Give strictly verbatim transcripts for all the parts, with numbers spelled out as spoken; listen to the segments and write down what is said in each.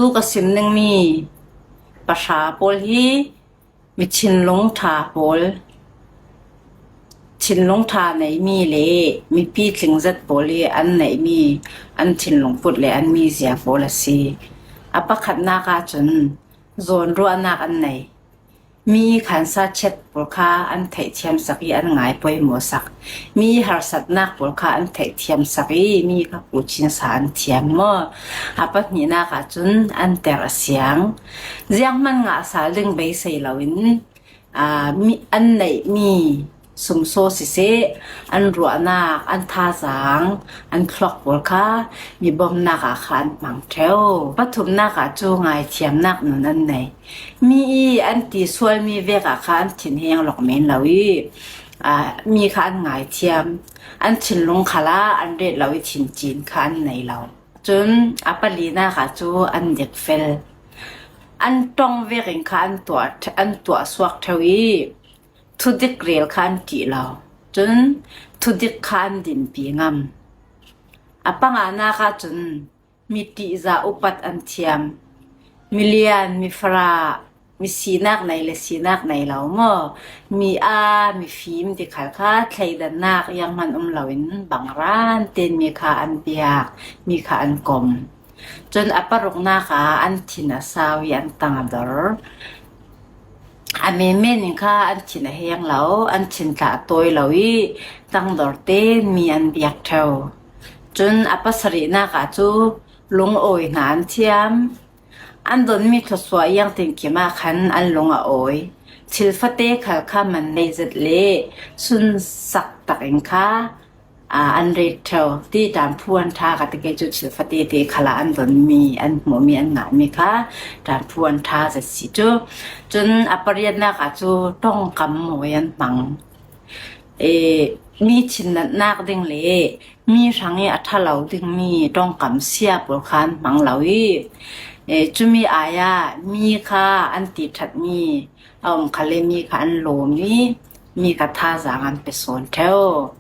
Tu ka sim ning mi pahra pawl hi mi thinlung ṭha pawl, thinlung ṭha nei mi le mipi tlingzet pawl hi an nei mi, an thinlung put le an mizia pawl a si. A pakhatnak ahcun zawnruahnak an nei. Mi khansa chet pawl kha an theihthiamsak i an ngai poimawsak. Mi harsatnak pawl kha an theihthiamsak i mi kha kuchinsa an thiam maw? A pahnihnak ahcun an ter a siang. Zianghman ngah sal ding beisei loin, aa, mi, an neih mi sumsaw siseh, an ruahnak, an thazaang, an thluak pawl kha mi bawmnak ah kha an hmang ṭheu. Pathumnak ah cu ngaithiamnak nun an nei. Mi i an ti sualmi vek ah kha an thinheng lawk men lo i, aa, mi kha an ngaithiam, an thinlung khalah an ret lo i thincin kha an nei lo. Cun a palinak ah cu an dik fel. An ṭong vekin kha an tuah, an tuah suak ṭheu i thudik rel kha an ṭih lo. Cun thudik kha an dinpi ngam. A panganak ahcun mi ṭihzah upat an thiam. Milian, mifara, mi sinak nei le sinak nei lo maw? Mi aa, mifim ti khal kha thleidannak iang hman um loin bangran tein mi kha an biak, mi kha an kom. Cun a paruknak ah an thin a sau i an tang a dor. A menmen in kha an thin a heng lo, an thin tla a tawi lo i tangdor tein mi an biak ṭheu. Cun a pasarihnak ah cu lungawi hna an thiam. An donmi thluasuah iang tinkim ah khan an lung a awi. Thil fate khal kha man nei zet le sunsak takin kha, aa, an ret ṭheu. Ti ṭanphu an ṭha ka ti ke cu thil fate te khalah an donmi, an hmuhmi, an ngahmi kha ṭanphu an ṭha zet si cu. Cun a pariatnak ah cu ṭongkam mawi an hmang. Ee, mi thinnatnak ding le mi hrang i a ṭha lo dingmi ṭongkam sia pawl kha an hmang lo i, ee, cumi ai ah mi kha an ti ṭhatmi a um kha le mi kha an lawm i mi kha thazaang an pe sawn ṭheu.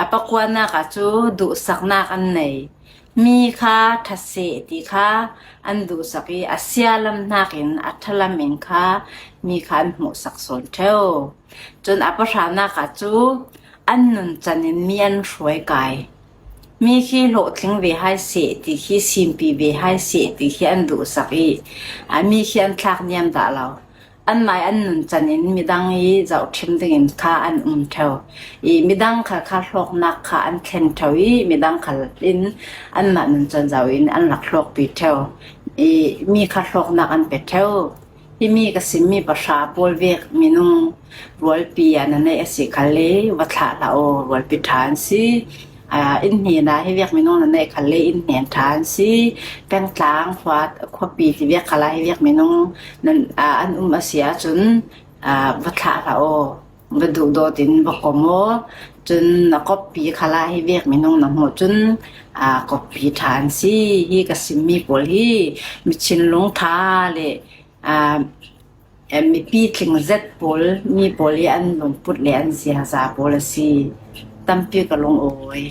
A pakuanak ah cu duhsaknak an nei. Mi kha ṭha seh ti kha an duhsak i a sia lam hnakin a ṭha lam in kha mi kha an hmuhsak sawn ṭheu. Cun a pahranak ah cu an nuncan in mi an hruai kai. Mi khi hlawhtling ve hai seh ti khi, simpi ve hai seh ti khi an duhsak i, a, mi khi an thlak niam dah lo. Anmai an nuncan in midang i zohṭhim dingin kha an um ṭheu. I midang khal kha hlawknak kha an thlen ṭheu i midang khal in anmah nuncan zoh in an rak hlawkpi ṭheu. I mi kha hlawknak an pe ṭheu. Himi ka simmi pahra pawl vek minung rualpi a na neih a si khalle, va thlah hlah aw, rualpi ṭha an si. Aa, inn hnen ah hi vek minung na neih khalle, inn hnen ṭha an si. Pengtlang khua, khuapi ti vek khalah hi vek minung nan, aa, an um a si ahcun, aa, va thlah hlah aw, va duhdawt in va kom aw. Cun a koppi khalah hi vek minung na hmuh cun, aa, koppi ṭha an si. Hi ka simmi pawl hi mi thinlung ṭha le, aa, em, mipi tling zet pawl, mi pawl i an lungput le an ziaza pawl a si. Tampi ka lung awi.